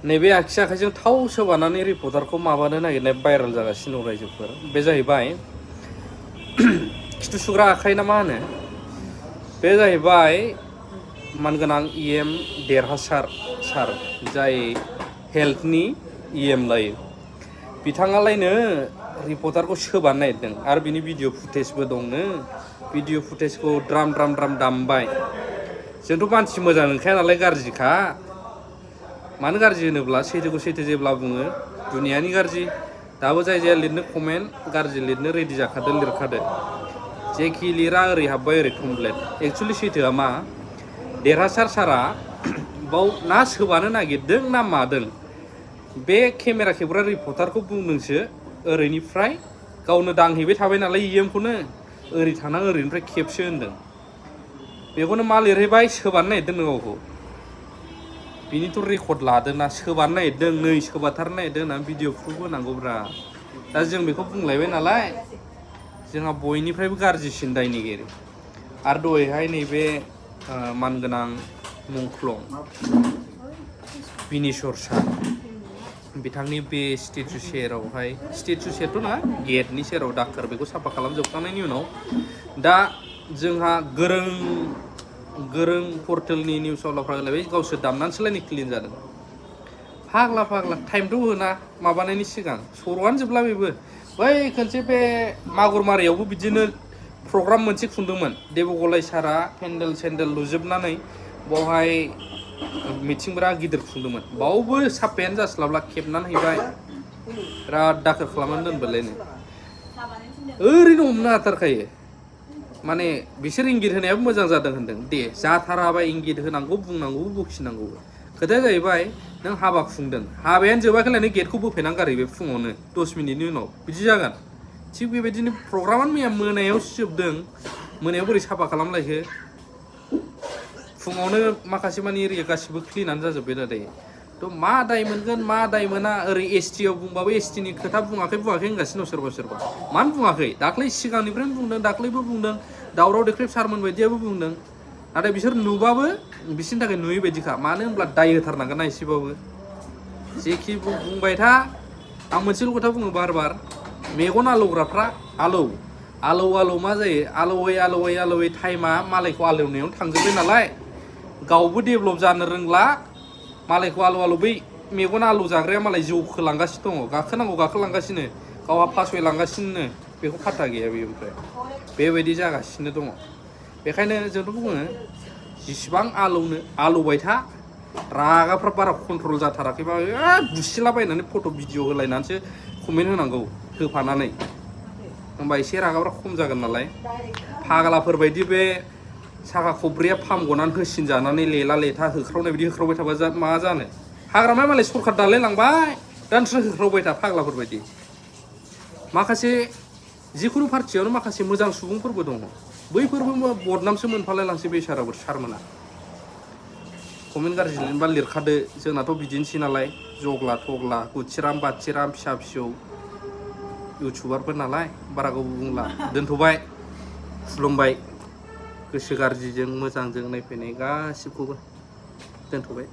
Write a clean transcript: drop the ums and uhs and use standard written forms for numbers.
नैबे आगसि आखाइजों थाव सोबानानै रिपर्टारखौ माबानो नागिरनाय भाइरेल जागासिनो दं रायजोफोर बे जाहैबाय खिथु सुग्रा आखाइ ना मा होनो बे जाहैबाय मानगोनां EM देरहासार सार जाय हेल्थनि EM लायो बिथाङालायनो रिपर्टारखौ सोबानो नागिरदों आरो बिनि भिडिअ फुटेजबो दंनो भिडिअ फुटेजखौ द्राम दामबाय जोंथ' मानसि मोजां नंखाया नालाय गाज्रिखा मानो गाज्रि होनोब्ला सैथोखौ सैथो जेब्ला बुङो दुनियानि गाज्रि दाबो जाय जाया लिरनो कमेन्ट गाज्रि लिरनो रेडि जाखादो लिरखादो जेखि लिरा ओरै हाबबाय ओरै कमप्लेट एक्सुवेलि सैथोआ मा देरहासार सारा बाव ना सोबानो नागिरदों ना मादों बे केमेरा खेबग्रा रिपर्टारखौ बुंदोंसो ओरैनिफ्राय गावनो दांहैबाय थाबाय नालाय EMखौनो ओरै थाना ओरैनिफ्राय खेबसो होनदों बेखौनो मा लिरहैबाय सोबानो नागिरदों गावखौ बिनिथ' रेकर्ड लादोंना सोबानो नागिरदों नै सोबाथारनो नागिरदों होननानै भिडिअ प्रुफ होनांगौब्रा दा जों बेखौ बुंलायबाय नालाय जोंहा बयनिफ्रायबो गाज्रिसिन दायनिगिरि आरो दहायहाय नैबे मानगोनां मुंख्लं बिनेस्वर सार बिथांनि बे स्टेचु सेरावहाय स्टेचु सेरथ' नङा गेटनि सेराव दाखोर बेखौ साफा खालामजोबखांनायनि उनाव दा जोंहा गोरों पर्टेलनि निउस आवलाफ्रा होलायबाय गावसोर दामनानैसोलायनो क्लिन जादों फाग्ला टाइमथ' होना माबानायनि सिगां सर'आनो जोबला बेबो बै खनसे बे मागुरमारियावबो बिदिनो प्रग्राम मोनसे खुंदोंमोन देबगलाय सारा पेन्डेल लुजोबनानै बावहाय मिथिं बिराद गिदिर खुंदोंमोन बावबो साफायानो जास्लाबला खेबनानै हैबाय बिराद दाखोर खालामनानै दोनबायलायनो ओरैनो हमनो हाथारखायो माने बिसोर इंगित होनायाबो मोजां जादों होनदों दे जाथाराबा इंगित होनांगौ बुंनांगौ बखिनांगौ खोथाया जाहैबाय नों हाबा खुंदों हाबायानो जोबाखैलायनो गेटखौ बोफायनानै गारहैबाय फुङावनो 10 मिनिटनि उनाव बिदि जागोन थिग बेबायदिनो प्रग्रामानो मैया मोनायावसो जोबदों मोनायाव बोरै साफा खालामलायखो फुङावनो माखासे मानि एरिया गासिबो क्लिनानो जाजोब्बाय दा दायो थ' मा दाय मोनगोन मा दाय मोना ओरै STआव बुंबाबो STनि खोथा बुङाखै होनगासिनो दं सोरबा मानो बुङाखै दाख्लै सिगांनिफ्रायनो बुंदों दाख्लैबो बुंदों दावराव देख्रेब सारमोन बायदियाबो बुंदों नाथाय बिसोर नुबाबो बिसोरनि थाखाय नुयै बायदिखा मानो होनब्ला दाय होथारनांगोन ना एसेबाबो जेखि बुंबाय था आं मोनसेल' खोथा बुङो बार मेगन आलौग्राफ्रा आलौ मा जायो आलौयै टाइमा मालायखौ आलौनायावनो थांजोब्बाय नालाय गावबो डेभेलप जानो रोंला मालायखौ आलौ बै मेगन आलौ जाग्राया मालाय जौखोलांगासिनो दङ गाखोलांगासिनो गावहा फासयलांगासिनो बेखौ फात्ता गैया बेनिफ्राय बेबायदि जागासिनो दङ बेखायनो जोंथ' बुङो जेसेबां आलौबाय था रागाफ्रा बारा कन्ट्रल जाथाराखैबा बुसिलाबायनानै फट' भिडिअ होलायनानैसो कमेन्ट होनांगौ होफानानै होमबा एसे रागाफ्रा खम जागोन नालाय फाग्लाफोरबायदि बे साखा खब्रैया फाम गनानै होसिन जानानै लेला लेथा होख्रावनाय बिदि होख्रावबाय थाबा मा जानो हाग्रामाया मालाय सरखार दालायलांबाय दा नोंसोर होख्रावबाय था फाग्लाफोरबायदि माखासे जिखुनु पार्टियावनो माखासे मोजां सुबुंफोरबो दङ बैफोरबो बदनामसो मोनफालायलांसै बेसाराफोर सारमोना कमेन्ट गाज्रि लिरनोबा लिरखादो जोंनाथ' बिदिनोसै नालाय जग्ला थग्ला गुथिराम बाथिराम फिसा फिसौ इउटुबारफोर नालाय बारा गोबाव बुंला दोनथ'बाय खुलुमबाय गोसो गाज्रिजों मोजांजों नायफैनाय गासिबखौबो दोनथ'बाय।